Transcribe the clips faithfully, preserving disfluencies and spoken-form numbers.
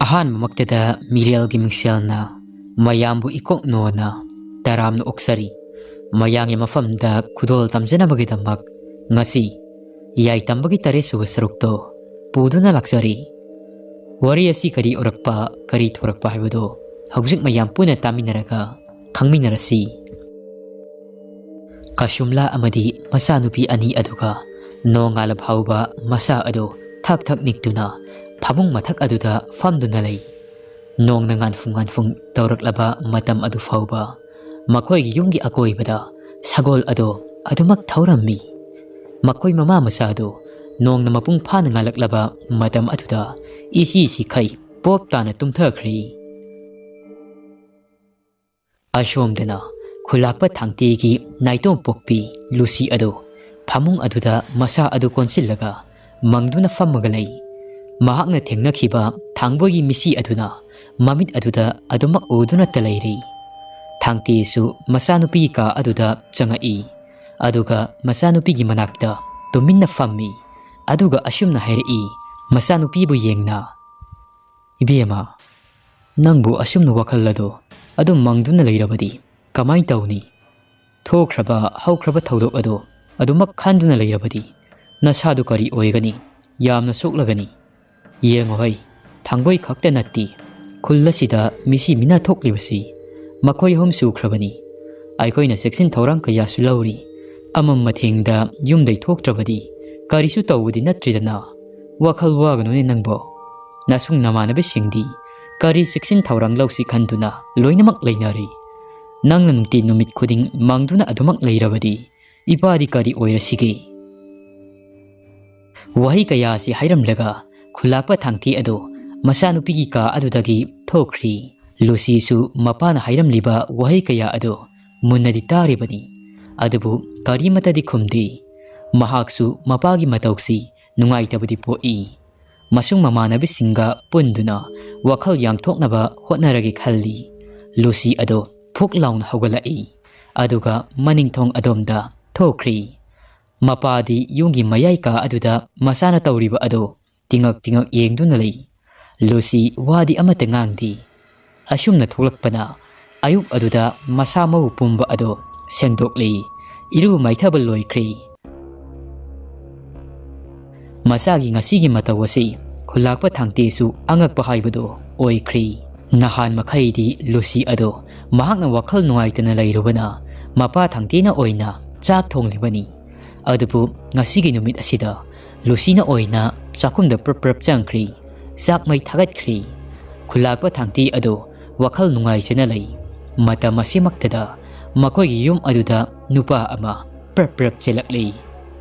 ꯑꯍꯥꯟꯕꯃꯛꯇꯗ ꯃꯤꯔꯦꯜꯒꯤ ꯃꯤꯡꯁꯦꯜꯅ ꯃꯌꯥꯝꯕꯨ ꯏꯀꯣꯛ ꯅꯣꯟꯅ ꯇꯔꯥꯝꯅ ꯑꯣꯛꯆꯔꯤ꯫ ꯃꯌꯥꯝꯒꯤ ꯃꯐꯝꯗ ꯈꯨꯗꯣꯜ ꯇꯝꯖꯅꯕꯒꯤꯗꯃꯛ ꯉꯁꯤ ꯌꯥꯏꯇꯝꯕꯒꯤ ꯇꯔꯦꯠ ꯁꯨꯕ ꯁꯔꯨꯛꯇꯣ ꯄꯨꯗꯨꯅ ꯂꯥꯛꯆꯔꯤ꯫ ꯋꯥꯔꯤ ꯑꯁꯤ ꯀꯔꯤ ꯑꯣꯏꯔꯛꯄ, ꯀꯔꯤ ꯊꯣꯔꯛꯄ ꯍꯥꯏꯕꯗꯣ ꯍꯧꯖꯤꯛ ꯃꯌꯥꯝ ꯄꯨꯟꯅ ꯇꯥꯃꯤꯟꯅꯔꯒ ꯈꯪꯃꯤꯟꯅꯔꯁꯤ꯫ ꯀꯁꯨꯝꯂꯥ ꯑꯃꯗꯤ ꯃꯆꯥꯅꯨꯄꯤ ꯑꯅꯤ ꯑꯗꯨꯒ ꯅꯣꯡꯉꯥꯜꯂ ꯐꯥꯎꯕ ꯃꯁꯥ ꯑꯗꯨ ꯊꯛ ꯊꯛ ꯅꯤꯛꯇꯨꯅ ꯐꯃꯨꯡ ꯃꯊꯛ ꯑꯗꯨꯗ ꯐꯝꯗꯨꯅ ꯂꯩ꯫ ꯅꯣꯡꯅ ꯉꯥꯟꯐꯨꯡ ꯉꯥꯟꯐꯨꯡ ꯇꯧꯔꯛꯂꯕ ꯃꯇꯝ ꯑꯗꯨ ꯐꯥꯎꯕ ꯃꯈꯣꯏꯒꯤ ꯌꯨꯝꯒꯤ ꯑꯀꯣꯏꯕꯗ ꯁꯒꯣꯜ ꯑꯗꯣ ꯑꯗꯨꯃꯛ ꯊꯧꯔꯝꯃꯤ꯫ ꯃꯈꯣꯏ ꯃꯃꯥ ꯃꯆꯥꯗꯨ ꯅꯣꯡꯅ ꯃꯄꯨꯡ ꯐꯥꯅ ꯉꯥꯜꯂꯛꯂꯕ ꯃꯇꯝ ꯑꯗꯨꯗ ꯏꯁꯤ ꯁꯤꯈꯩ ꯄꯣꯞ ꯇꯥꯅ ꯇꯨꯝꯊꯈ꯭ꯔꯤ꯫ ꯑꯁꯣꯝꯗꯅ ꯈꯨꯂꯥꯛꯄ ꯊꯥꯡꯇꯦꯒꯤ ꯅꯥꯏꯇꯣꯝ ꯄꯣꯛꯄꯤ ꯂꯨꯁꯤ ꯑꯗꯨ ꯐꯃꯨꯡ ꯑꯗꯨꯗ ꯃꯁꯥ ꯑꯗꯨ ꯀꯣꯟꯁꯤꯜꯂꯒ ꯃꯪꯗꯨꯅ ꯐꯝꯃꯒ ꯂꯩ꯫ ꯃꯍꯥꯛꯅ ꯊꯦꯡꯅꯈꯤꯕ ꯊꯥꯡꯕꯣꯏꯒꯤ ꯃꯤꯁꯤ ꯑꯗꯨꯅ ꯃꯃꯤꯠ ꯑꯗꯨꯗ ꯑꯗꯨꯃꯛ ꯎꯗꯨꯅꯇ ꯂꯩꯔꯤ꯫ ꯊꯥꯡꯇꯦꯁꯨ ꯃꯆꯥꯅꯨꯄꯤꯒꯤ ꯀꯥ ꯑꯗꯨꯗ ꯆꯪꯉꯛꯏ꯫ ꯑꯗꯨꯒ ꯃꯆꯥꯅꯨꯄꯤꯒꯤ ꯃꯅꯥꯛꯇ ꯇꯨꯃꯤꯟꯅ ꯐꯝꯃꯤ꯫ ꯑꯗꯨꯒ ꯑꯁꯨꯝꯅ ꯍꯥꯏꯔꯛꯏ, ꯃꯆꯥꯅꯨꯄꯤꯕꯨ ꯌꯦꯡꯅ, "ꯏꯕꯦꯝꯃ, ꯅꯪꯕꯨ ꯑꯁꯨꯝꯅ ꯋꯥꯈꯜ ꯑꯗꯨ ꯑꯗꯨꯝ ꯃꯪꯗꯨꯅ ꯂꯩꯔꯕꯗꯤ ꯀꯃꯥꯏ ꯇꯧꯅꯤ? ꯊꯣꯛꯈ꯭ꯔꯕ ꯍꯧꯈ꯭ꯔꯕ ꯊꯧꯗꯣꯛ ꯑꯗꯨ ꯑꯗꯨꯃꯛ ꯈꯟꯗꯨꯅ ꯂꯩꯔꯕꯗꯤ ꯅꯁꯥꯗꯨ ꯀꯔꯤ ꯑꯣꯏꯒꯅꯤ? ꯌꯥꯝꯅ ꯁꯣꯛꯂꯒꯅꯤ꯫ ꯌꯦꯡꯉꯨ ꯍꯩ, ꯊꯥꯡꯕꯣꯏ ꯈꯛꯇ ꯅꯠꯇꯦ, ꯈꯨꯜ ꯑꯁꯤꯗ ꯃꯤꯁꯤ ꯃꯤꯅꯥ ꯊꯣꯛꯂꯤꯕꯁꯤ ꯃꯈꯣꯏ ꯑꯍꯨꯝ ꯁꯨꯈ꯭ꯔꯕꯅꯤ꯫ ꯑꯩꯈꯣꯏꯅ ꯆꯦꯛꯁꯤꯟ ꯊꯧꯔꯥꯡ ꯀꯌꯥꯁꯨ ꯂꯧꯔꯤ꯫ ꯑꯃꯝ ꯑꯊꯦꯡꯗ ꯌꯨꯝꯗꯩ ꯊꯣꯛꯇ꯭ꯔꯕꯗꯤ ꯀꯔꯤꯁꯨ ꯇꯧꯕꯗꯤ ꯅꯠꯇ꯭ꯔꯤꯗꯅ꯫ ꯋꯥꯈꯜ ꯋꯥꯒꯅꯨꯅꯦ ꯅꯪꯕꯣ꯫ ꯅꯁꯨꯡ ꯅꯃꯥꯟꯅꯕꯁꯤꯡꯗꯤ ꯀꯔꯤ ꯆꯦꯛꯁꯤꯟ ꯊꯧꯔꯥꯡ ꯂꯧꯁꯤ ꯈꯟꯗꯨꯅ ꯂꯣꯏꯅꯃꯛ ꯂꯩꯅꯔꯤ꯫ ꯅꯪꯅ ꯅꯨꯡꯇꯤ ꯅꯨꯃꯤꯠ ꯈꯨꯗꯤꯡ ꯃꯪꯗꯨꯅ ꯑꯗꯨꯃꯛ ꯂꯩꯔꯕꯗꯤ ꯏꯄꯥꯗꯤ ꯀꯔꯤ ꯑꯣꯏꯔꯁꯤꯒꯦ?" ꯋꯥꯍꯩ ꯀꯌꯥꯁꯤ ꯍꯥꯏꯔꯝꯂꯒ ꯈꯨꯂꯥꯛꯄ ꯊꯥꯡꯇꯤ ꯑꯗꯨ ꯃꯆꯥꯅꯨꯄꯤꯒꯤ ꯀꯥ ꯑꯗꯨꯗꯒꯤ ꯊꯣꯛꯈ꯭ꯔꯤ꯫ ꯂꯨꯁꯤꯁꯨ ꯃꯄꯥꯅ ꯍꯥꯏꯔꯝꯂꯤꯕ ꯋꯥꯍꯩ ꯀꯌꯥ ꯑꯗꯨ ꯃꯨꯟꯅꯗꯤ ꯇꯥꯔꯤꯕꯅꯤ, ꯑꯗꯨꯕꯨ ꯀꯔꯤꯃꯠꯇꯗꯤ ꯈꯨꯝꯗꯦ꯫ ꯃꯍꯥꯛꯁꯨ ꯃꯄꯥꯒꯤ ꯃꯇꯧꯁꯤ ꯅꯨꯡꯉꯥꯏꯇꯕꯗꯤ ꯄꯣꯛꯏ꯫ ꯃꯁꯨꯡ ꯃꯃꯥꯟꯅꯕꯤꯁꯤꯡꯒ ꯄꯨꯟꯗꯨꯅ ꯋꯥꯈꯜ ꯌꯥꯡꯊꯣꯛꯅꯕ ꯍꯣꯠꯅꯔꯒꯦ ꯈꯜꯂꯤ꯫ ꯂꯨꯁꯤ ꯑꯗꯨ ꯐꯨꯛ ꯂꯥꯎꯅ ꯍꯧꯒꯠꯂꯛꯏ, ꯑꯗꯨꯒ ꯃꯅꯤꯡꯊꯣꯡ ꯑꯗꯣꯝꯗ ꯊꯣꯛꯈ꯭ꯔꯤ꯫ ꯃꯄꯥꯗꯤ ꯌꯨꯝꯒꯤ ꯃꯌꯥꯏ ꯀꯥ ꯑꯗꯨꯗ ꯃꯆꯥꯅ ꯇꯧꯔꯤꯕ ꯑꯗꯨ ꯇꯤꯉꯛ ꯇꯤꯉꯛ ꯌꯦꯡꯗꯨꯅ ꯂꯩ꯫ ꯂꯨꯁꯤ ꯋꯥꯗꯤ ꯑꯃꯠꯇ ꯉꯥꯡꯗꯦ꯫ ꯑꯁꯨꯝꯅ ꯊꯣꯛꯂꯛꯄꯅ ꯑꯌꯨꯛ ꯑꯗꯨꯗ ꯃꯁꯥ ꯃꯎ ꯄꯨꯝꯕ ꯑꯗꯨ ꯁꯦꯡꯗꯣꯛꯂꯤ꯫ ꯏꯔꯨ ꯃꯥꯏꯊꯕ ꯂꯣꯏꯈ꯭ꯔꯦ꯫ ꯃꯆꯥꯒꯤ ꯉꯁꯤꯒꯤ ꯃꯇꯧ ꯑꯁꯤ ꯈꯨꯂꯥꯛꯄ ꯊꯥꯡꯇꯦꯁꯨ ꯑꯉꯛꯄ ꯍꯥꯏꯕꯗꯨ ꯑꯣꯏꯈ꯭ꯔꯦ꯫ ꯅꯍꯥꯟ ꯃꯈꯩꯗꯤ ꯂꯨꯁꯤ ꯑꯗꯨ ꯃꯍꯥꯛꯅ ꯋꯥꯈꯜ ꯅꯨꯡꯉꯥꯏꯇꯅ ꯂꯩꯔꯨꯕꯅ ꯃꯄꯥ ꯊꯥꯡꯇꯦꯅ ꯑꯣꯏꯅ ꯆꯥꯛ ꯊꯣꯡꯂꯤꯕꯅꯤ꯫ ꯑꯗꯨꯕꯨ ꯉꯁꯤꯒꯤ ꯅꯨꯃꯤꯠ ꯑꯁꯤꯗ ꯂꯨꯁꯤꯅ ꯑꯣꯏꯅ ꯆꯥꯛꯈꯨꯝꯗ ꯄ꯭ꯔꯞ ꯄ꯭ꯔꯞ ꯆꯪꯈ꯭ꯔꯤ꯫ ꯆꯥꯛ ꯃꯩ ꯊꯥꯒꯠꯈ꯭ꯔꯤ꯫ ꯈꯨꯂꯥꯛꯄ ꯊꯥꯡꯇꯦ ꯑꯗꯨ ꯋꯥꯈꯜ ꯅꯨꯡꯉꯥꯏꯖꯅ ꯂꯩ꯫ ꯃꯇꯝ ꯑꯁꯤꯃꯛꯇꯗ ꯃꯈꯣꯏꯒꯤ ꯌꯨꯝ ꯑꯗꯨꯗ ꯅꯨꯄꯥ ꯑꯃ ꯄ꯭ꯔꯞ ꯄ꯭ꯔꯞ ꯆꯦꯜꯂꯛꯂꯤ꯫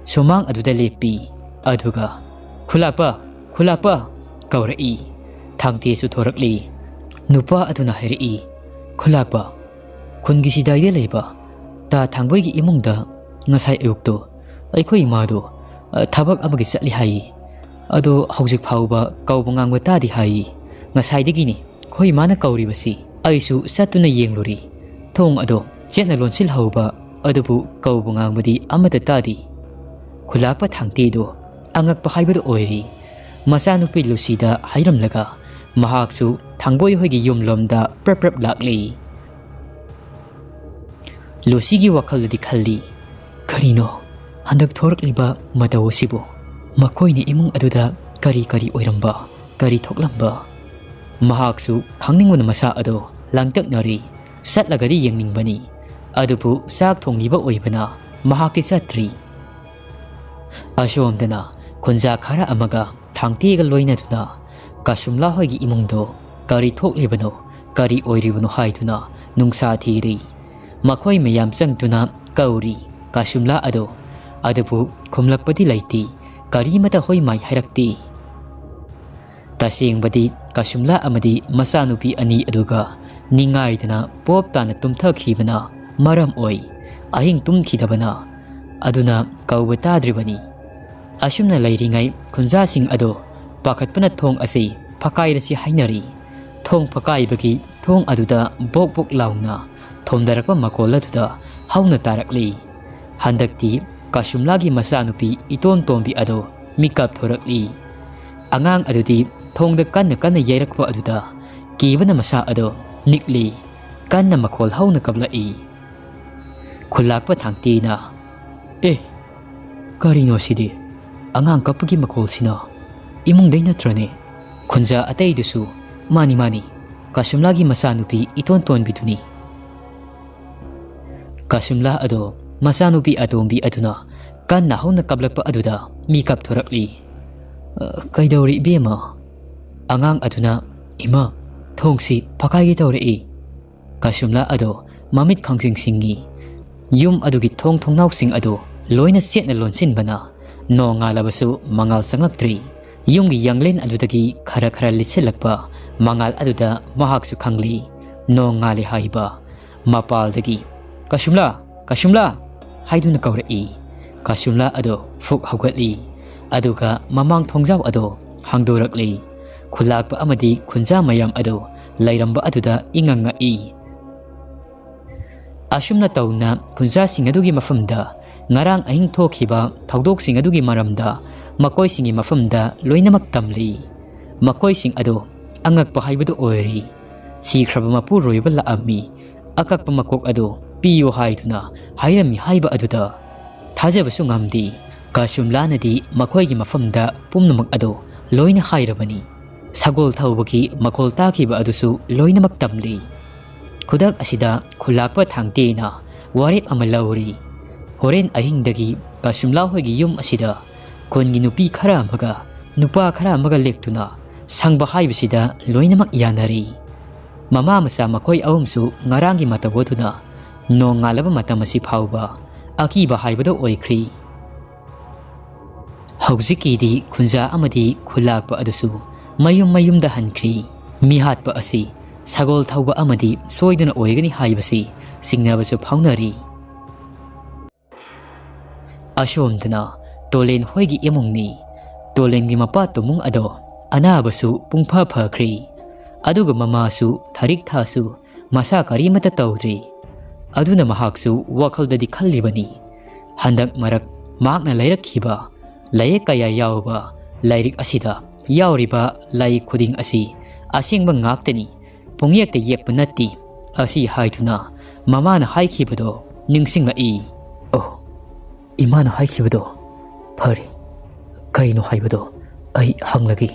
ꯁꯨꯃꯥꯡ ꯑꯗꯨꯗ ꯂꯦꯞꯄꯤ꯫ ꯑꯗꯨꯒ "ꯈꯨꯂꯥꯛꯄ! ꯈꯨꯂꯥꯛꯄ!" ꯀꯧꯔꯛꯏ꯫ ꯊꯥꯡꯇꯦꯁꯨ ꯊꯣꯔꯛꯂꯤ꯫ ꯅꯨꯄꯥ ꯑꯗꯨꯅ ꯍꯥꯏꯔꯛꯏ, "ꯈꯨꯂꯥꯛꯄ, ꯈꯨꯟꯒꯤ ꯁꯤꯗꯥꯏꯗ ꯂꯩꯕ ꯇꯥ ꯊꯥꯡꯕꯣꯏꯒꯤ ꯏꯃꯨꯡꯗ ꯉꯁꯥꯏ ꯑꯌꯨꯛꯇꯣ ꯑꯩꯈꯣꯏ ꯏꯃꯥꯗꯣ, ꯑ, ꯊꯕꯛ ꯑꯃꯒꯤ ꯆꯠꯂꯤ ꯍꯥꯏꯌꯦ꯫ ꯑꯗꯣ ꯍꯧꯖꯤꯛ ꯐꯥꯎꯕ ꯀꯧꯕ ꯉꯥꯡꯕ ꯇꯥꯗꯦ ꯍꯥꯏꯌꯦ꯫ ꯉꯁꯥꯏꯗꯒꯤꯅꯤ ꯑꯩꯈꯣꯏ ꯏꯃꯥꯅ ꯀꯧꯔꯤꯕꯁꯤ꯫ ꯑꯩꯁꯨ ꯆꯠꯇꯨꯅ ꯌꯦꯡꯂꯨꯔꯤ꯫ ꯊꯣꯡ ꯑꯗꯣ ꯆꯦꯠꯅ ꯂꯣꯟꯁꯤꯜꯍꯧꯕ, ꯑꯗꯨꯕꯨ ꯀꯧꯕ ꯉꯥꯡꯕꯗꯤ ꯑꯃꯠꯇ ꯇꯥꯗꯦ꯫" ꯈꯨꯂꯥꯛꯄ ꯊꯥꯡꯇꯦꯗꯣ ꯑꯉꯛꯄ ꯍꯥꯏꯕꯗꯨ ꯑꯣꯏꯔꯤ꯫ ꯃꯆꯥꯅꯨꯄꯤ ꯂꯨꯁꯤꯗ ꯍꯥꯏꯔꯝꯂꯒ ꯃꯍꯥꯛꯁꯨ ꯊꯥꯡꯕꯣꯏ ꯍꯣꯏꯒꯤ ꯌꯨꯝꯂꯣꯝꯗ ꯄ꯭ꯔꯞ ꯄ꯭ꯔꯞ ꯂꯥꯛꯂꯤ꯫ ꯂꯨꯁꯤꯒꯤ ꯋꯥꯈꯜꯗꯗꯤ ꯈꯜꯂꯤ, "ꯀꯔꯤꯅꯣ ꯍꯟꯗꯛ ꯊꯣꯔꯛꯂꯤꯕ ꯃꯇꯧ ꯑꯁꯤꯕꯨ? ꯃꯈꯣꯏꯅ ꯏꯃꯨꯡ ꯑꯗꯨꯗ ꯀꯔꯤ ꯀꯔꯤ ꯑꯣꯏꯔꯝꯕ, ꯀꯔꯤ ꯊꯣꯛꯂꯝꯕ?" ꯃꯍꯥꯛꯁꯨ ꯈꯪꯅꯤꯡꯕꯅ ꯃꯁꯥ ꯑꯗꯨ ꯂꯥꯡꯇꯛꯅꯔꯤ꯫ ꯆꯠꯂꯒꯗꯤ ꯌꯦꯡꯅꯤꯡꯕꯅꯤ, ꯑꯗꯨꯕꯨ ꯆꯥꯛ ꯊꯣꯡꯂꯤꯕ ꯑꯣꯏꯕꯅ ꯃꯍꯥꯛꯇꯤ ꯆꯠꯇ꯭ꯔꯤ꯫ ꯑꯁꯣꯝꯗꯅ ꯈꯨꯟꯖꯥ ꯈꯔ ꯑꯃꯒ ꯊꯥꯡꯇꯦꯒ ꯂꯣꯏꯅꯗꯨꯅ ꯀꯁꯨꯝꯂꯥ ꯍꯣꯏꯒꯤ ꯏꯃꯨꯡꯗꯣ ꯀꯔꯤ ꯊꯣꯛꯂꯤꯕꯅꯣ, ꯀꯔꯤ ꯑꯣꯏꯔꯤꯕꯅꯣ ꯍꯥꯏꯗꯨꯅ ꯅꯨꯡꯁꯥ ꯊꯤꯔꯤ꯫ ꯃꯈꯣꯏ ꯃꯌꯥꯝ ꯆꯪꯗꯨꯅ ꯀꯧꯔꯤ ꯀꯁꯨꯝꯂꯥ ꯑꯗꯣ, ꯑꯗꯨꯕꯨ ꯈꯨꯝꯂꯛꯄꯗꯤ ꯂꯩꯇꯦ, ꯀꯔꯤꯃꯇ ꯍꯣꯏ ꯃꯥꯏ ꯍꯥꯏꯔꯛꯇꯦ꯫ ꯇꯁꯦꯡꯕꯗꯤ ꯀꯁꯨꯝꯂꯥ ꯑꯃꯗꯤ ꯃꯆꯥꯅꯨꯄꯤ ꯑꯅꯤ ꯑꯗꯨꯒ ꯅꯤꯡꯉꯥꯏꯗꯅ ꯄꯣꯞ ꯇꯥꯅ ꯇꯨꯝꯊꯈꯤꯕꯅ ꯃꯔꯝ ꯑꯣꯏ ꯑꯍꯤꯡ ꯇꯨꯝꯈꯤꯗꯕꯅ, ꯑꯗꯨꯅ ꯀꯧꯕ ꯇꯥꯗ꯭ꯔꯤꯕꯅꯤ꯫ ꯑꯁꯨꯝꯅ ꯂꯩꯔꯤꯉꯩ ꯈꯨꯟꯖꯥꯁꯤꯡ ꯑꯗꯣ ꯄꯥꯈꯠꯄꯅ ꯊꯣꯡ ꯑꯁꯤ ꯐꯛꯀꯥꯏꯔꯁꯤ ꯍꯥꯏꯅꯔꯤ꯫ ꯊꯣꯡ ꯐꯛꯀꯥꯏꯕꯒꯤ ꯊꯣꯡ ꯑꯗꯨꯗ ꯕꯣꯛ ꯕꯣꯛ ꯂꯥꯎꯅ ꯊꯣꯝꯗꯔꯛꯄ ꯃꯈꯣꯜ ꯑꯗꯨꯗ ꯍꯧꯅ ꯇꯥꯔꯛꯂꯤ꯫ ꯍꯟꯗꯛꯇꯤ ꯀꯁꯨꯝꯂꯥꯒꯤ ꯃꯆꯥꯅꯨꯄꯤ ꯏꯇꯣꯟ ꯇꯣꯝꯕꯤ ꯑꯗꯣ ꯃꯤꯀꯞ ꯊꯣꯔꯛꯂꯤ꯫ ꯑꯉꯥꯡ ꯑꯗꯨꯗꯤ ꯊꯣꯡꯗ ꯀꯟꯅ ꯀꯟꯅ ꯌꯩꯔꯛꯄ ꯑꯗꯨꯗ ꯀꯤꯕꯅ ꯃꯁꯥ ꯑꯗꯣ ꯅꯤꯛꯂꯤ꯫ ꯀꯟꯅ ꯃꯈꯣꯜ ꯍꯧꯅ ꯀꯞꯂꯛꯏ꯫ ꯈꯨꯜꯂꯥꯛꯄ ꯊꯥꯡꯇꯦꯅ, "ꯑꯦ, ꯀꯔꯤꯅꯣ ꯁꯤꯗꯤ? ꯑꯉꯥꯡ ꯀꯞꯄꯒꯤ ꯃꯈꯣꯜꯁꯤꯅ ꯏꯃꯨꯡꯗꯩ ꯅꯠꯇ꯭ꯔꯅꯦ?" ꯈꯨꯟꯖꯥ ꯑꯇꯩꯗꯨꯁꯨ, "ꯃꯥꯅꯤ, ꯃꯥꯅꯤ, ꯀꯁꯨꯝꯂꯥꯒꯤ ꯃꯆꯥꯅꯨꯄꯤ ꯏꯇꯣꯟ ꯇꯣꯟꯕꯤꯗꯨꯅꯤ꯫" ꯀꯁꯨꯝꯂꯥ ꯑꯗꯣ ꯃꯆꯥꯅꯨꯄꯤ ꯑꯇꯣꯝꯕꯤ ꯑꯗꯨꯅ ꯀꯟꯅ ꯍꯧꯅ ꯀꯞꯂꯛꯄ ꯑꯗꯨꯗ ꯃꯤꯀꯞ ꯊꯣꯔꯛꯂꯤ꯫ "ꯑ, ꯀꯩꯗꯧꯔꯤ ꯏꯕꯦꯝꯃ?" ꯑꯉꯥꯡ ꯑꯗꯨꯅ, "ꯏꯃꯥ, ꯊꯣꯡꯁꯤ ꯐꯛꯀꯥꯏꯒꯦ ꯇꯧꯔꯛꯏ꯫" ꯀꯁꯨꯝꯂꯥ ꯑꯗꯣ ꯃꯃꯤꯠ ꯈꯪꯁꯤꯡ ꯁꯤꯡꯉꯤ꯫ ꯌꯨꯝ ꯑꯗꯨꯒꯤ ꯊꯣꯡ ꯊꯣꯡꯅꯥꯎꯁꯤꯡ ꯑꯗꯨ ꯂꯣꯏꯅ ꯆꯦꯠꯅ ꯂꯣꯟꯁꯤꯟꯕꯅ ꯅꯣꯡ ꯉꯥꯜꯂꯕꯁꯨ ꯃꯉꯥꯜ ꯆꯪꯂꯛꯇ꯭ꯔꯤ꯫ ꯌꯨꯝꯒꯤ ꯌꯥꯡꯂꯦꯟ ꯑꯗꯨꯗꯒꯤ ꯈꯔ ꯈꯔ ꯂꯤꯠꯁꯤꯜꯂꯛꯄ ꯃꯉꯥꯜ ꯑꯗꯨꯗ ꯃꯍꯥꯛꯁꯨ ꯈꯪꯂꯤ, ꯅꯣꯡ ꯉꯥꯜꯂꯤ ꯍꯥꯏꯕ꯫ ꯃꯄꯥꯜꯗꯒꯤ, "ꯀꯁꯨꯝꯂꯥ! ꯀꯁꯨꯝꯂꯥ!" ꯍꯥꯏꯗꯨꯅ ꯀꯧꯔꯛꯏ꯫ ꯀꯁꯨꯝꯂꯥ ꯑꯗꯣ ꯐꯨꯛ ꯍꯧꯒꯠꯂꯤ꯫ ꯑꯗꯨꯒ ꯃꯃꯥꯡ ꯊꯣꯡꯖꯥꯎ ꯑꯗꯣ ꯍꯥꯡꯗꯣꯔꯛꯂꯤ꯫ ꯈꯨꯜꯂꯥꯛꯄ ꯑꯃꯗꯤ ꯈꯨꯟꯖꯥ ꯃꯌꯥꯝ ꯑꯗꯣ ꯂꯩꯔꯝꯕ ꯑꯗꯨꯗ ꯏꯉꯛ ꯉꯛꯏ꯫ ꯑꯁꯨꯝꯅ ꯇꯧꯅ ꯈꯨꯟꯖꯥꯁꯤꯡ ꯑꯗꯨꯒꯤ ꯃꯐꯝꯗ ꯉꯔꯥꯡ ꯑꯍꯤꯡ ꯊꯣꯛꯈꯤꯕ ꯊꯧꯗꯣꯛꯁꯤꯡ ꯑꯗꯨꯒꯤ ꯃꯔꯝꯗ ꯃꯈꯣꯏꯁꯤꯡꯒꯤ ꯃꯐꯝꯗ ꯂꯣꯏꯅꯃꯛ ꯇꯝꯂꯤ꯫ ꯃꯈꯣꯏꯁꯤꯡ ꯑꯗꯨ ꯑꯉꯛꯄ ꯍꯥꯏꯕꯗꯨ ꯑꯣꯏꯔꯤ꯫ ꯁꯤꯈ꯭ꯔꯕ ꯃꯄꯨꯔꯣꯏꯕ ꯂꯥꯛꯑꯝꯃꯤ, ꯑꯀꯛꯄ ꯃꯀꯣꯛ ꯑꯗꯨ ꯄꯤꯌꯨ ꯍꯥꯏꯗꯨꯅ ꯍꯥꯏꯔꯝꯃꯤ ꯍꯥꯏꯕ ꯑꯗꯨꯗ ꯊꯥꯖꯕꯁꯨ ꯉꯝꯗꯦ꯫ ꯀꯁꯨꯝꯂꯥꯅꯗꯤ ꯃꯈꯣꯏꯒꯤ ꯃꯐꯝꯗ ꯄꯨꯝꯅꯃꯛ ꯑꯗꯨ ꯂꯣꯏꯅ ꯍꯥꯏꯔꯕꯅꯤ꯫ ꯁꯒꯣꯜ ꯊꯧꯕꯒꯤ ꯃꯈꯣꯜ ꯇꯥꯈꯤꯕ ꯑꯗꯨꯁꯨ ꯂꯣꯏꯅꯃꯛ ꯇꯝꯂꯤ꯫ ꯈꯨꯗꯛ ꯑꯁꯤꯗ ꯈꯨꯜꯂꯥꯛꯄ ꯊꯥꯡꯇꯦꯅ ꯋꯥꯔꯦꯞ ꯑꯃ ꯂꯧꯔꯤ꯫ ꯍꯣꯔꯦꯟ ꯑꯍꯤꯡꯗꯒꯤ ꯀꯁꯨꯝꯂꯥ ꯍꯣꯏꯒꯤ ꯌꯨꯝ ꯑꯁꯤꯗ ꯈꯨꯟꯒꯤ ꯅꯨꯄꯤ ꯈꯔ ꯑꯃꯒ ꯅꯨꯄꯥ ꯈꯔ ꯑꯃꯒ ꯂꯦꯛꯇꯨꯅ ꯁꯪꯕ ꯍꯥꯏꯕꯁꯤꯗ ꯂꯣꯏꯅꯃꯛ ꯌꯥꯅꯔꯤ꯫ ꯃꯃꯥ ꯃꯆꯥ ꯃꯈꯣꯏ ꯑꯍꯨꯝꯁꯨ ꯉꯔꯥꯡꯒꯤ ꯃꯇꯧ ꯑꯗꯨꯅ ꯅꯣꯡꯉꯥꯜꯂꯕ ꯃꯇꯝ ꯑꯁꯤ ꯐꯥꯎꯕ ꯑꯀꯤꯕ ꯍꯥꯏꯕꯗꯨ ꯑꯣꯏꯈ꯭ꯔꯤ꯫ ꯍꯧꯖꯤꯛꯀꯤꯗꯤ ꯈꯨꯟꯖꯥ ꯑꯃꯗꯤ ꯈꯨꯜꯂꯥꯛꯄ ꯑꯗꯨꯁꯨ ꯃꯌꯨꯝ ꯃꯌꯨꯝꯗ ꯍꯟꯈ꯭ꯔꯤ꯫ ꯃꯤꯍꯥꯠꯄ ꯑꯁꯤ ꯁꯒꯣꯜ ꯊꯧꯕ ꯑꯃꯗꯤ ꯁꯣꯏꯗꯅ ꯑꯣꯏꯒꯅꯤ ꯍꯥꯏꯕꯁꯤ ꯆꯤꯡꯅꯕꯁꯨ ꯐꯥꯎꯅꯔꯤ꯫ ꯑꯁꯣꯝꯗꯅ ꯇꯣꯂꯦꯟ ꯍꯣꯏꯒꯤ ꯏꯃꯨꯡꯅꯤ꯫ ꯇꯣꯂꯦꯟꯒꯤ ꯃꯄꯥ ꯇꯣꯃꯨꯡ ꯑꯗꯣ ꯑꯅꯥꯕꯁꯨ ꯄꯨꯡꯐ ꯐꯈ꯭ꯔꯦ꯫ ꯑꯗꯨꯒ ꯃꯃꯥꯁꯨ ꯊꯔꯤꯛ ꯊꯥꯁꯨ ꯃꯁꯥ ꯀꯔꯤꯃꯠꯇ ꯇꯧꯗ꯭ꯔꯤ꯫ ꯑꯗꯨꯅ ꯃꯍꯥꯛꯁꯨ ꯋꯥꯈꯜꯗꯗꯤ ꯈꯜꯂꯤꯕꯅꯤ, ꯍꯟꯗꯛ ꯃꯔꯛ ꯃꯍꯥꯛꯅ ꯂꯩꯔꯛꯈꯤꯕ ꯂꯥꯏꯌꯦꯛ ꯀꯌꯥ ꯌꯥꯎꯕ ꯂꯥꯏꯔꯤꯛ ꯑꯁꯤꯗ ꯌꯥꯎꯔꯤꯕ ꯂꯥꯏꯔꯤꯛ ꯈꯨꯗꯤꯡ ꯑꯁꯤ ꯑꯁꯦꯡꯕ ꯉꯥꯛꯇꯅꯤ, ꯄꯨꯡꯌꯦꯛꯇ ꯌꯦꯛꯄ ꯅꯠꯇꯦ" ꯑꯁꯤ ꯍꯥꯏꯗꯨꯅ ꯃꯃꯥꯅ ꯍꯥꯏꯈꯤꯕꯗꯣ ꯅꯤꯡꯁꯤꯡꯂꯛꯏ꯫ "ꯑꯣ, ꯏꯃꯥꯅ ꯍꯥꯏꯈꯤꯕꯗꯣ ꯐꯔꯦ꯫ ꯀꯔꯤꯅꯣ ꯍꯥꯏꯕꯗꯣ ꯑꯩ ꯍꯪꯂꯒꯦ꯫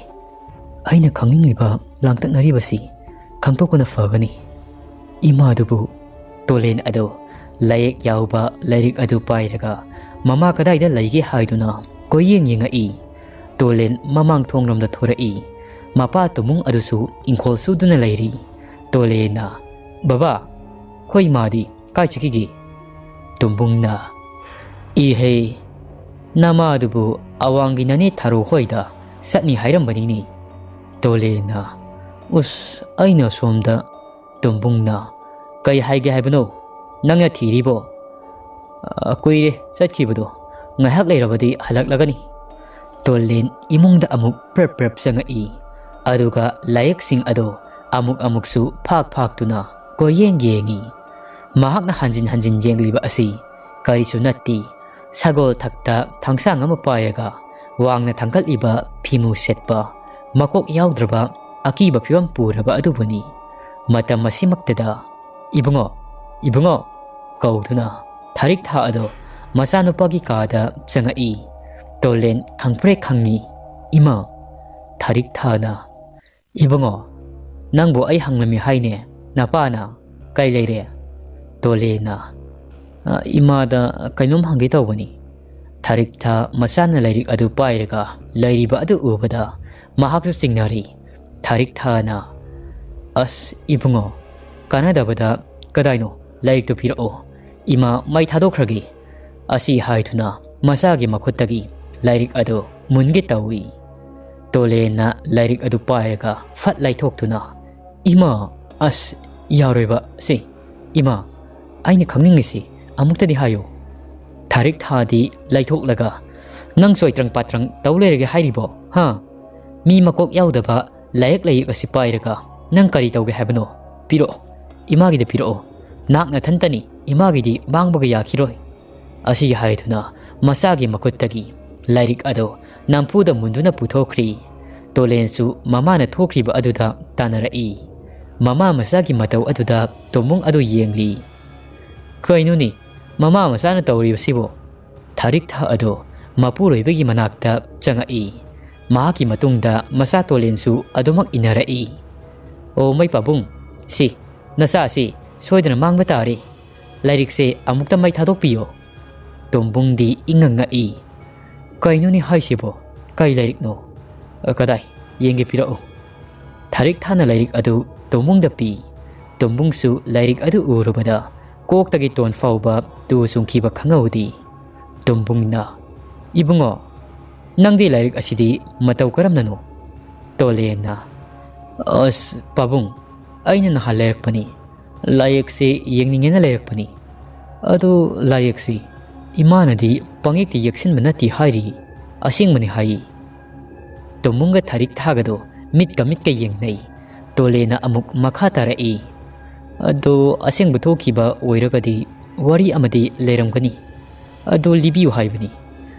ꯑꯩꯅ ꯈꯪꯅꯤꯡꯂꯤꯕ ꯂꯥꯡꯇꯛꯅꯔꯤꯕꯁꯤ ꯈꯪꯗꯣꯛꯄꯅ ꯐꯒꯅꯤ꯫ ꯏꯃꯥꯗꯨꯕꯨ"꯫ ꯇꯣꯂꯦꯟ ꯑꯗꯣ ꯂꯥꯏꯌꯦꯛ ꯌꯥꯎꯕ ꯂꯥꯏꯔꯤꯛ ꯑꯗꯨ ꯄꯥꯏꯔꯒ ꯃꯃꯥ ꯀꯗꯥꯏꯗ ꯂꯩꯒꯦ ꯍꯥꯏꯗꯨꯅ ꯀꯣꯏꯌꯦꯡ ꯌꯦꯡꯉꯛꯏ꯫ ꯇꯣꯂꯦꯟ ꯃꯃꯥꯡ ꯊꯣꯡꯂꯣꯝꯗ ꯊꯣꯔꯛꯏ꯫ ꯃꯄꯥ ꯇꯨꯃꯨꯡ ꯑꯗꯨꯁꯨ ꯏꯪꯈꯣꯜ ꯁꯨꯗꯨꯅ ꯂꯩꯔꯤ꯫ ꯇꯣꯂꯦꯟꯅ, "ꯕꯕꯥ, ꯑꯩꯈꯣꯏ ꯏꯃꯥꯗꯤ ꯀꯥꯏ ꯆꯠꯈꯤꯒꯦ?" ꯇꯨꯝꯕꯨꯡꯅ, "ꯏꯍꯦ, ꯅꯃꯥꯗꯨꯕꯨ ꯑꯋꯥꯡꯒꯤ ꯅꯅꯦ ꯊꯔꯣ ꯍꯣꯏꯗ ꯆꯠꯅꯤ ꯍꯥꯏꯔꯝꯕꯅꯤꯅꯦ"꯫ ꯇꯣꯂꯦꯟꯅ, "ꯎꯁ, ꯑꯩꯅ ꯁꯣꯝꯗ"꯫ ꯇꯨꯝꯕꯨꯡꯅ, "ꯀꯩ ꯍꯥꯏꯒꯦ ꯍꯥꯏꯕꯅꯣ? ꯅꯪꯅ ꯊꯤꯔꯤꯕꯣ?" "ꯑ, ꯀꯨꯏꯔꯦ ꯆꯠꯈꯤꯕꯗꯣ꯫ ꯉꯥꯏꯍꯥꯛ ꯂꯩꯔꯕꯗꯤ ꯍꯜꯂꯛꯂꯒꯅꯤ"꯫ ꯇꯣꯂꯦꯟ ꯏꯃꯨꯡꯗ ꯑꯃꯨꯛ ꯄ꯭ꯔꯞ ꯄ꯭ꯔꯞ ꯆꯪꯉꯛꯏ꯫ ꯑꯗꯨꯒ ꯂꯥꯏꯌꯦꯛꯁꯤꯡ ꯑꯗꯣ ꯑꯃꯨꯛ ꯑꯃꯨꯛꯁꯨ ꯐꯥꯛ ꯐꯥꯛꯇꯨꯅ ꯀꯣꯏꯌꯦꯡ ꯌꯦꯡꯉꯤ꯫ ꯃꯍꯥꯛꯅ ꯍꯟꯖꯤꯟ ꯍꯟꯖꯤꯟ ꯌꯦꯡꯂꯤꯕ ꯑꯁꯤ ꯀꯔꯤꯁꯨ ꯅꯠꯇꯦ꯫ ꯁꯒꯣꯜ ꯊꯛꯇ ꯊꯥꯡꯁꯥꯡ ꯑꯃ ꯄꯥꯏꯔꯒ ꯋꯥꯡꯅ ꯊꯥꯡꯒꯠꯂꯤꯕ ꯐꯤꯃꯨ ꯁꯦꯠꯄ, ꯃꯀꯣꯛ ꯌꯥꯎꯗ꯭ꯔꯕ ꯑꯀꯤꯕ ꯐꯤꯕꯝ ꯄꯨꯔꯕ ꯑꯗꯨꯕꯨꯅꯤ꯫ ꯃꯇꯝ ꯑꯁꯤꯃꯛꯇꯗ, "ꯏꯕꯨꯡꯉꯣ, ꯏꯕꯨꯡꯉꯣ" ꯀꯧꯗꯨꯅ ꯊꯥꯔꯤꯛ ꯊꯥ ꯑꯗꯣ ꯃꯆꯥꯅꯨꯄꯥꯒꯤ ꯀꯥꯗ ꯆꯪꯉꯛꯏ꯫ ꯇꯣꯂꯦꯟ ꯈꯪꯄ꯭ꯔꯦꯛ ꯈꯪꯉꯤ꯫ "ꯏꯃꯥ!" ꯊꯥꯔꯤꯛ ꯊꯥꯅ, "ꯏꯕꯨꯡꯉꯣ, ꯅꯪꯕꯨ ꯑꯩ ꯍꯪꯂꯝꯃꯤ ꯍꯥꯏꯅꯦ, ꯅꯄꯥꯅ꯫ ꯀꯩ ꯂꯩꯔꯦ?" ꯇꯣꯂꯦꯟꯅ, "ꯑ, ꯏꯃꯥꯗ ꯀꯩꯅꯣꯝ ꯍꯪꯒꯦ ꯇꯧꯕꯅꯤ"꯫ ꯊꯥꯔꯤꯛ ꯊꯥ ꯃꯆꯥꯅ ꯂꯥꯏꯔꯤꯛ ꯑꯗꯨ ꯄꯥꯏꯔꯒ ꯂꯩꯔꯤꯕ ꯑꯗꯨ ꯎꯕꯗ ꯃꯍꯥꯛꯁꯨ ꯆꯤꯡꯅꯔꯤ꯫ ꯊꯥꯔꯤꯛ ꯊꯥꯅ, "ꯑꯁ, ꯏꯕꯨꯡꯉꯣ, ꯀꯥꯟꯅꯗꯕꯗ ꯀꯗꯥꯏꯅꯣ, ꯂꯥꯏꯔꯤꯛꯇꯨ ꯄꯤꯔꯛꯑꯣ꯫ ꯏꯃꯥ ꯃꯩ ꯊꯥꯗꯣꯛꯈ꯭ꯔꯒꯦ" ꯑꯁꯤ ꯍꯥꯏꯗꯨꯅ ꯃꯆꯥꯒꯤ ꯃꯈꯨꯠꯇꯒꯤ ꯂꯥꯏꯔꯤꯛ ꯑꯗꯨ ꯃꯨꯟꯒꯦ ꯇꯧꯏ꯫ ꯇꯣꯂꯦꯟꯅ ꯂꯥꯏꯔꯤꯛ ꯑꯗꯨ ꯄꯥꯏꯔꯒ ꯐꯠ ꯂꯩꯊꯣꯛꯇꯨꯅ, "ꯏꯃꯥ, ꯑꯁ, ꯌꯥꯔꯣꯏꯕ ꯁꯤ꯫ ꯏꯃꯥ, ꯑꯩꯅ ꯈꯪꯅꯤꯡꯂꯤꯁꯤ ꯑꯃꯨꯛꯇꯗꯤ ꯍꯥꯏꯌꯨ꯫ ꯊꯥꯔꯤꯛ ꯊꯥꯗꯤ ꯂꯩꯊꯣꯛꯂꯒ ꯅꯪ ꯆꯣꯏꯇ꯭ꯔꯪ ꯄꯥꯇ꯭ꯔꯪ ꯇꯧ ꯂꯩꯔꯒꯦ ꯍꯥꯏꯔꯤꯕꯣ, ꯍꯥ? ꯃꯤ ꯃꯀꯣꯛ ꯌꯥꯎꯗꯕ ꯂꯥꯏꯌꯦꯛ ꯂꯥꯏꯌꯦꯛ ꯑꯁꯤ ꯄꯥꯏꯔꯒ ꯅꯪ ꯀꯔꯤ ꯇꯧꯒꯦ ꯍꯥꯏꯕꯅꯣ? ꯄꯤꯔꯛꯑꯣ, ꯏꯃꯥꯒꯤꯗ ꯄꯤꯔꯛꯑꯣ꯫ ꯅꯍꯥꯛ ꯅꯊꯟꯇꯅꯤ, ꯏꯃꯥꯒꯤꯗꯤ ꯃꯥꯡꯕꯒ ꯌꯥꯈꯤꯔꯣꯏ" ꯑꯁꯤ ꯍꯥꯏꯗꯨꯅ ꯃꯆꯥꯒꯤ ꯃꯈꯨꯠꯇꯒꯤ ꯂꯥꯏꯔꯤꯛ ꯑꯗꯨ ꯅꯝꯐꯨꯗ ꯃꯨꯟꯗꯨꯅ ꯄꯨꯊꯣꯛꯈ꯭ꯔꯤ꯫ ꯇꯣꯂꯦꯟꯁꯨ ꯃꯃꯥꯅ ꯊꯣꯛꯈ꯭ꯔꯤꯕ ꯑꯗꯨꯗ ꯇꯥꯟꯅꯔꯛꯏ꯫ ꯃꯃꯥ ꯃꯆꯥꯒꯤ ꯃꯇꯧ ꯑꯗꯨꯗ ꯇꯣꯝꯕꯨꯡ ꯑꯗꯨ ꯌꯦꯡꯂꯤ꯫ "ꯀꯩꯅꯣꯅꯦ, ꯃꯃꯥ ꯃꯆꯥꯅ ꯇꯧꯔꯤꯕꯁꯤꯕꯣ?" ꯊꯥꯔꯤꯛꯊꯥ ꯑꯗꯣ ꯃꯄꯨꯔꯣꯏꯕꯒꯤ ꯃꯅꯥꯛꯇ ꯆꯪꯉꯛꯏ꯫ ꯃꯍꯥꯛꯀꯤ ꯃꯇꯨꯡꯗ ꯃꯆꯥ ꯇꯣꯂꯦꯟꯁꯨ ꯑꯗꯨꯃꯛ ꯏꯟꯅꯔꯛꯏ꯫ "ꯑꯣ, ꯃꯩ ꯄꯥꯕꯨꯡ, ꯁꯤ ꯅꯆꯥꯁꯤ ꯁꯣꯏꯗꯅ ꯃꯥꯡꯕ ꯇꯥꯔꯦ꯫ ꯂꯥꯏꯔꯤꯛꯁꯦ ꯑꯃꯨꯛꯇ ꯃꯩ ꯊꯥꯗꯣꯛꯄꯤꯌꯣ꯫" ꯇꯣꯝꯕꯨꯡꯗꯤ ꯏꯉꯛ ꯉꯛꯏ꯫ "ꯀꯩꯅꯣꯅꯦ ꯍꯥꯏꯁꯤꯕꯣ? ꯀꯩ ꯂꯥꯏꯔꯤꯛꯅꯣ? ꯑ, ꯀꯗꯥꯏ? ꯌꯦꯡꯒꯦ, ꯄꯤꯔꯛꯎ꯫" ꯊꯥꯔꯤꯛꯊꯥꯅ ꯂꯥꯏꯔꯤꯛ ꯑꯗꯨ ꯇꯣꯝꯕꯨꯡꯗ ꯄꯤ꯫ ꯇꯣꯝꯕꯨꯡꯁꯨ ꯂꯥꯏꯔꯤꯛ ꯑꯗꯨ ꯎꯔꯨꯕꯗ ꯀꯣꯛꯇꯒꯤ ꯇꯣꯟ ꯐꯥꯎꯕ ꯇꯨ ꯆꯨꯡꯈꯤꯕ ꯈꯪꯍꯧꯗꯦ꯫ ꯇꯣꯝꯕꯨꯡꯅ, "ꯏꯕꯨꯡꯉꯣ, ꯅꯪꯗꯤ ꯂꯥꯏꯔꯤꯛ ꯑꯁꯤꯗꯤ ꯃꯇꯧ ꯀꯔꯝꯅꯅꯣ?" ꯇꯣꯂꯦꯟꯅ, "ꯑꯁ, ꯄꯥꯕꯨꯡ, ꯑꯩꯅ ꯅꯍꯥꯟ ꯂꯩꯔꯛꯄꯅꯤ꯫ ꯂꯥꯏꯌꯦꯛꯁꯦ ꯌꯦꯡꯅꯤꯡꯉꯦꯅ ꯂꯩꯔꯛꯄꯅꯤ꯫ ꯑꯗꯨ ꯂꯥꯏꯌꯦꯛꯁꯤ ꯏꯃꯥꯅꯗꯤ ꯄꯪꯌꯦꯛꯇ ꯌꯦꯛꯁꯤꯟꯕ ꯅꯠꯇꯦ ꯍꯥꯏꯔꯤ, ꯑꯁꯦꯡꯕꯅꯤ ꯍꯥꯏꯌꯦ꯫" ꯇꯣꯝꯕꯨꯡꯒ ꯊꯥꯔꯤꯛꯊꯥꯒꯗꯣ ꯃꯤꯠꯀ ꯃꯤꯠꯀ ꯌꯦꯡꯅꯩ꯫ ꯇꯣꯂꯦꯟꯅ ꯑꯃꯨꯛ ꯃꯈꯥ ꯇꯥꯔꯛꯏ꯫ "ꯑꯗꯣ ꯑꯁꯦꯡꯕ ꯊꯣꯛꯈꯤꯕ ꯑꯣꯏꯔꯒꯗꯤ ꯋꯥꯔꯤ ꯑꯃꯗꯤ ꯂꯩꯔꯝꯒꯅꯤ꯫ ꯑꯗꯨ ꯂꯤꯕꯤꯌꯨ ꯍꯥꯏꯕꯅꯤ꯫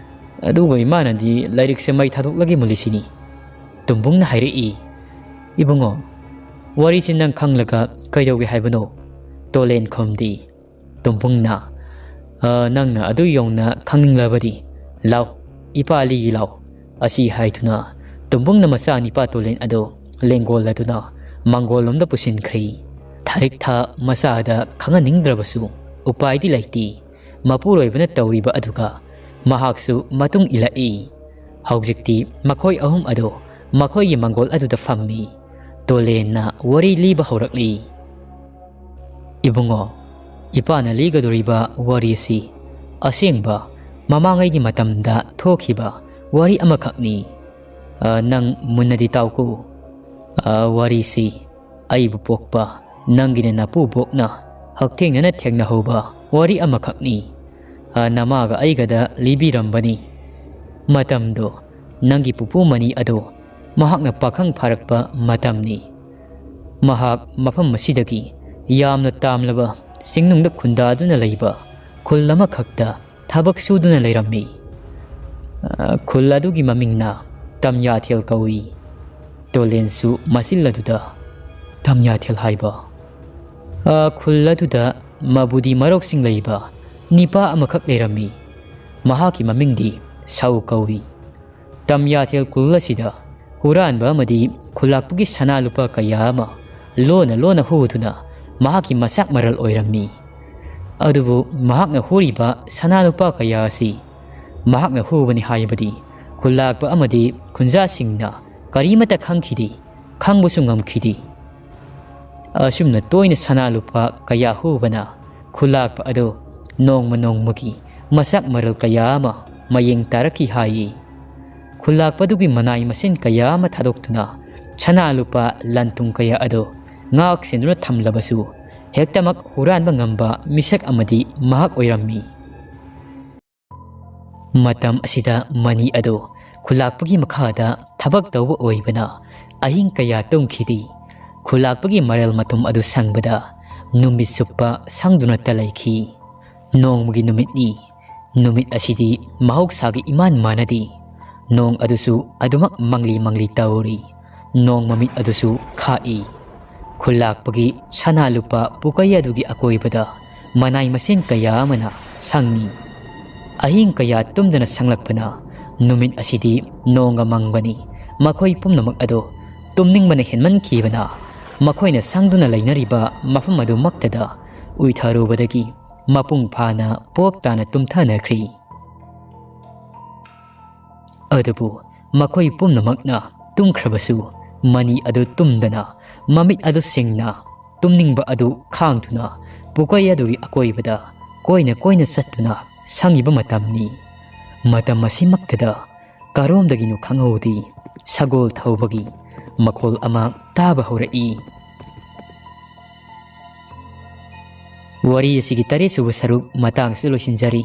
ꯑꯗꯨꯒ ꯏꯃꯥꯅꯗꯤ ꯂꯥꯏꯔꯤꯛꯁꯦ ꯃꯩ ꯊꯥꯗꯣꯛꯂꯒꯦ ꯃꯨꯜꯂꯤꯁꯤꯅꯤ꯫" ꯇꯣꯝꯕꯨꯡꯅ ꯍꯥꯏꯔꯛꯏ꯫ "ꯏꯕꯨꯡꯉꯣ, ꯋꯥꯔꯤꯁꯤ ꯅꯪ ꯈꯪꯂꯒ ꯀꯩꯗꯧꯒꯦ ꯍꯥꯏꯕꯅꯣ?" ꯇꯣꯂꯦꯟ ꯈꯨꯝꯗꯤ꯫ ꯇꯣꯝꯕꯨꯡꯅ, "ꯑ, ꯅꯪꯅ ꯑꯗꯨ ꯌꯧꯅ ꯈꯪꯅꯤꯡꯂꯕꯗꯤ ꯂꯥꯎ, ꯏꯄꯥ ꯂꯤꯒꯤ ꯂꯥꯎ꯫" ꯑꯁꯤ ꯍꯥꯏꯗꯨꯅ ꯇꯣꯝꯕꯨꯡꯅ ꯃꯆꯥ ꯅꯤꯄꯥ ꯇꯣꯂꯦꯟ ꯑꯗꯨ ꯂꯦꯡꯒꯣꯜꯂꯗꯨꯅ ꯃꯥꯡꯒꯣꯜꯂꯣꯝꯗ ꯄꯨꯁꯤꯟꯈ꯭ꯔꯤ꯫ ꯊꯥꯔꯤꯛꯊꯥ ꯃꯆꯥꯗ ꯈꯪꯍꯟꯅꯤꯡꯗ꯭ꯔꯕꯁꯨ ꯎꯄꯥꯏꯗꯤ ꯂꯩꯇꯦ꯫ ꯃꯄꯨꯔꯣꯏꯕꯅ ꯇꯧꯔꯤꯕ ꯑꯗꯨꯒ ꯃꯍꯥꯛꯁꯨ ꯃꯇꯨꯡ ꯏꯜꯂꯛꯏ꯫ ꯍꯧꯖꯤꯛꯇꯤ ꯃꯈꯣꯏ ꯑꯍꯨꯝ ꯑꯗꯨ ꯃꯈꯣꯏꯒꯤ ꯃꯪꯒꯣꯜ ꯑꯗꯨꯗ ꯐꯝꯃꯤ꯫ ꯇꯣꯂꯦꯟꯅ ꯋꯥꯔꯤ ꯂꯤꯕ ꯍꯧꯔꯛꯂꯤ꯫ "ꯏꯕꯨꯡꯉꯣ, ꯏꯄꯥꯅ ꯂꯤꯒꯗꯧꯔꯤꯕ ꯋꯥꯔꯤ ꯑꯁꯤ ꯑꯁꯦꯡꯕ ꯃꯃꯥꯡꯉꯩꯒꯤ ꯃꯇꯝꯗ ꯊꯣꯛꯈꯤꯕ ꯋꯥꯔꯤ ꯑꯃꯈꯛꯅꯤ꯫ ꯑ, ꯅꯪ ꯃꯨꯟꯅꯗꯤ ꯇꯥꯎꯀꯣ꯫ ꯑ, ꯋꯥꯔꯤꯁꯤ ꯑꯩꯕꯨ ꯄꯣꯛꯄ ꯅꯪꯒꯤ ꯅꯄꯨꯕꯣꯛꯅ ꯍꯛꯊꯦꯡꯅꯅ ꯊꯦꯡꯅꯍꯧꯕ ꯋꯥꯔꯤ ꯑꯃꯈꯛꯅꯤ꯫ ꯑ, ꯅꯃꯥꯒ ꯑꯩꯒꯗ ꯂꯤꯕꯤꯔꯝꯕꯅꯤ꯫ ꯃꯇꯝꯗꯣ ꯅꯪꯒꯤ ꯄꯨꯄꯨ ꯃꯅꯤ ꯑꯗꯣ ꯃꯍꯥꯛꯅ ꯄꯥꯈꯪ ꯐꯥꯔꯛꯄ ꯃꯇꯝꯅꯤ꯫ ꯃꯍꯥꯛ ꯃꯐꯝ ꯑꯁꯤꯗꯒꯤ ꯌꯥꯝꯅ ꯇꯥꯝꯂꯕ ꯆꯤꯡꯅꯨꯡꯗ ꯈꯨꯟꯗꯥꯗꯨꯅ ꯂꯩꯕ ꯈꯨꯜ ꯑꯃꯈꯛꯇ ꯊꯕꯛ ꯁꯨꯗꯨꯅ ꯂꯩꯔꯝꯃꯤ꯫ ꯑ, ꯈꯨꯜ ꯑꯗꯨꯒꯤ ꯃꯃꯤꯡꯅ ꯇꯝꯌꯥꯊꯦꯜ ꯀꯧꯏ꯫ ꯇꯣꯂꯦꯟꯁꯨ ꯃꯆꯤꯜ ꯑꯗꯨꯗ ꯇꯝꯌꯥꯊꯦꯜ ꯍꯥꯏꯕ꯫ ꯑ, ꯈꯨꯜ ꯑꯗꯨꯗ ꯃꯕꯨꯗꯤ ꯃꯔꯧꯁꯤꯡ ꯂꯩꯕ ꯅꯤꯄꯥ ꯑꯃꯈꯛ ꯂꯩꯔꯝꯃꯤ꯫ ꯃꯍꯥꯛꯀꯤ ꯃꯃꯤꯡꯗꯤ ꯁꯥꯎ ꯀꯧꯏ꯫ ꯇꯝꯌꯥꯊꯦꯜ ꯈꯨꯜ ꯑꯁꯤꯗ ꯍꯨꯔꯥꯟꯕ ꯑꯃꯗꯤ ꯈꯨꯜꯂꯥꯛꯄꯒꯤ ꯁꯅꯥ ꯂꯨꯄꯥ ꯀꯌꯥ ꯑꯃ ꯂꯣꯟꯅ ꯂꯣꯟꯅ ꯍꯨꯗꯨꯅ ꯃꯍꯥꯛꯀꯤ ꯃꯆꯥꯛ ꯃꯔꯜ ꯑꯣꯏꯔꯝꯃꯤ꯫ ꯑꯗꯨꯕꯨ ꯃꯍꯥꯛꯅ ꯍꯨꯔꯤꯕ ꯁꯅꯥ ꯂꯨꯄꯥ ꯀꯌꯥ ꯑꯁꯤ ꯃꯍꯥꯛꯅ ꯍꯨꯕꯅꯤ ꯍꯥꯏꯕꯗꯤ ꯈꯨꯜꯂꯥꯛꯄ ꯑꯃꯗꯤ ꯈꯨꯟꯖꯥꯁꯤꯡꯅ ꯀꯔꯤꯃꯠꯇ ꯈꯪꯈꯤꯗꯦ, ꯈꯪꯕꯁꯨ ꯉꯝꯈꯤꯗꯦ꯫ ꯑꯁꯨꯝꯅ ꯇꯣꯏꯅ ꯁꯅꯥ ꯂꯨꯄꯥ ꯀꯌꯥ ꯍꯨꯕꯅ ꯈꯨꯜꯂꯥꯛꯄ ꯑꯗꯨ ꯅꯣꯡꯃ ꯅꯣꯡꯃꯒꯤ ꯃꯁꯛ ꯃꯔꯜ ꯀꯌꯥ ꯑꯃ ꯃꯌꯦꯡ ꯇꯥꯔꯛꯈꯤ ꯍꯥꯏꯌꯦ꯫ ꯈꯨꯜꯂꯥꯛꯄꯗꯨꯒꯤ ꯃꯅꯥꯏ ꯃꯁꯤꯟ ꯀꯌꯥ ꯑꯃ ꯊꯥꯗꯣꯛꯇꯨꯅ ꯁꯅꯥ ꯂꯨꯄꯥ ꯂꯟ ꯊꯨꯝ ꯀꯌꯥ ꯑꯗꯨ ꯉꯥꯛ ꯁꯦꯟꯗꯨꯅ ꯊꯝꯂꯕꯁꯨ ꯍꯦꯛꯇꯃꯛ ꯍꯨꯔꯥꯟꯕ ꯉꯝꯕ ꯃꯤꯁꯛ ꯑꯃꯗꯤ ꯃꯍꯥꯛ ꯑꯣꯏꯔꯝꯃꯤ꯫ ꯃꯇꯝ ꯑꯁꯤꯗ ꯃꯅꯤ ꯑꯗꯨ ꯈꯨꯜꯂꯥꯛꯄꯒꯤ ꯃꯈꯥꯗ ꯊꯕꯛ ꯇꯧꯕ ꯑꯣꯏꯕꯅ ꯑꯍꯤꯡ ꯀꯌꯥ ꯇꯨꯝꯈꯤꯗꯦ꯫ ꯈꯨꯜꯂꯥꯛꯄꯒꯤ ꯃꯔꯦꯜ ꯃꯇꯨꯝ ꯑꯗꯨ ꯁꯪꯕꯗ ꯅꯨꯃꯤꯠ ꯆꯨꯞꯄ ꯁꯪꯗꯨꯅꯇ ꯂꯩꯈꯤ꯫ ꯅꯣꯡꯃꯒꯤ ꯅꯨꯃꯤꯠꯅꯤ꯫ ꯅꯨꯃꯤꯠ ꯑꯁꯤꯗꯤ ꯃꯍꯧꯁꯥꯒꯤ ꯏꯃꯥꯟ ꯃꯥꯟꯅꯗꯦ꯫ ꯅꯣꯡ ꯑꯗꯨꯁꯨ ꯑꯗꯨꯃꯛ ꯃꯪꯂꯤ ꯃꯪꯂꯤ ꯇꯧꯔꯤ꯫ ꯅꯣꯡ ꯃꯃꯤꯠ ꯑꯗꯨꯁꯨ ꯈꯥꯛꯏ꯫ ꯈꯨꯜꯂꯥꯛꯄꯒꯤ ꯁꯅꯥ ꯂꯨꯄꯥ ꯄꯨꯀꯩ ꯑꯗꯨꯒꯤ ꯑꯀꯣꯏꯕꯗ ꯃꯅꯥꯏ ꯃꯁꯤꯟ ꯀꯌꯥ ꯑꯃꯅ ꯁꯪꯉꯤ꯫ ꯑꯍꯤꯡ ꯀꯌꯥ ꯇꯨꯝꯗꯅ ꯁꯪꯂꯛꯄꯅ ꯅꯨꯃꯤꯠ ꯑꯁꯤꯗꯤ ꯅꯣꯡꯒ ꯃꯪꯕꯅꯤ꯫ ꯃꯈꯣꯏ ꯄꯨꯝꯅꯃꯛ ꯑꯗꯨ ꯇꯨꯝꯅꯤꯡꯕꯅ ꯍꯦꯟꯃꯟꯈꯤꯕꯅ ꯃꯈꯣꯏꯅ ꯁꯪꯗꯨꯅ ꯂꯩꯅꯔꯤꯕ ꯃꯐꯝ ꯑꯗꯨꯃꯛꯇꯗ ꯎꯏꯊꯔꯨꯕꯗꯒꯤ ꯃꯄꯨꯡ ꯐꯥꯅ ꯄꯣꯞ ꯇꯥꯅ ꯇꯨꯝꯊꯅꯈ꯭ꯔꯤ꯫ ꯑꯗꯨꯕꯨ ꯃꯈꯣꯏ ꯄꯨꯝꯅꯃꯛꯅ ꯇꯨꯝꯈ꯭ꯔꯕꯁꯨ ꯃꯅꯤ ꯑꯗꯨ ꯇꯨꯝꯗꯅ ꯃꯃꯤꯠ ꯑꯗꯨ ꯁꯤꯡꯅ ꯇꯨꯝꯅꯤꯡꯕ ꯑꯗꯨ ꯈꯥꯡꯗꯨꯅ ꯄꯨꯀꯩ ꯑꯗꯨꯒꯤ ꯑꯀꯣꯏꯕꯗ ꯀꯣꯏꯅ ꯀꯣꯏꯅ ꯆꯠꯇꯨꯅ ꯁꯪꯉꯤꯕ ꯃꯇꯝꯅꯤ꯫ ꯃꯇꯝ ꯑꯁꯤꯃꯛꯇꯗ ꯀꯔꯣꯝꯗꯒꯤꯅꯣ ꯈꯪꯍꯧꯗꯦ ꯁꯒꯣꯜ ꯊꯧꯕꯒꯤ ꯃꯈꯣꯜ ꯑꯃ ꯇꯥꯕ ꯍꯧꯔꯛꯏ꯫ ꯋꯥꯔꯤ ꯑꯁꯤꯒꯤ ꯇꯔꯦꯠꯁꯨꯕ ꯁꯔꯨꯛ ꯃꯇꯥꯡꯁꯤꯗ ꯂꯣꯏꯁꯤꯟꯖꯔꯤ꯫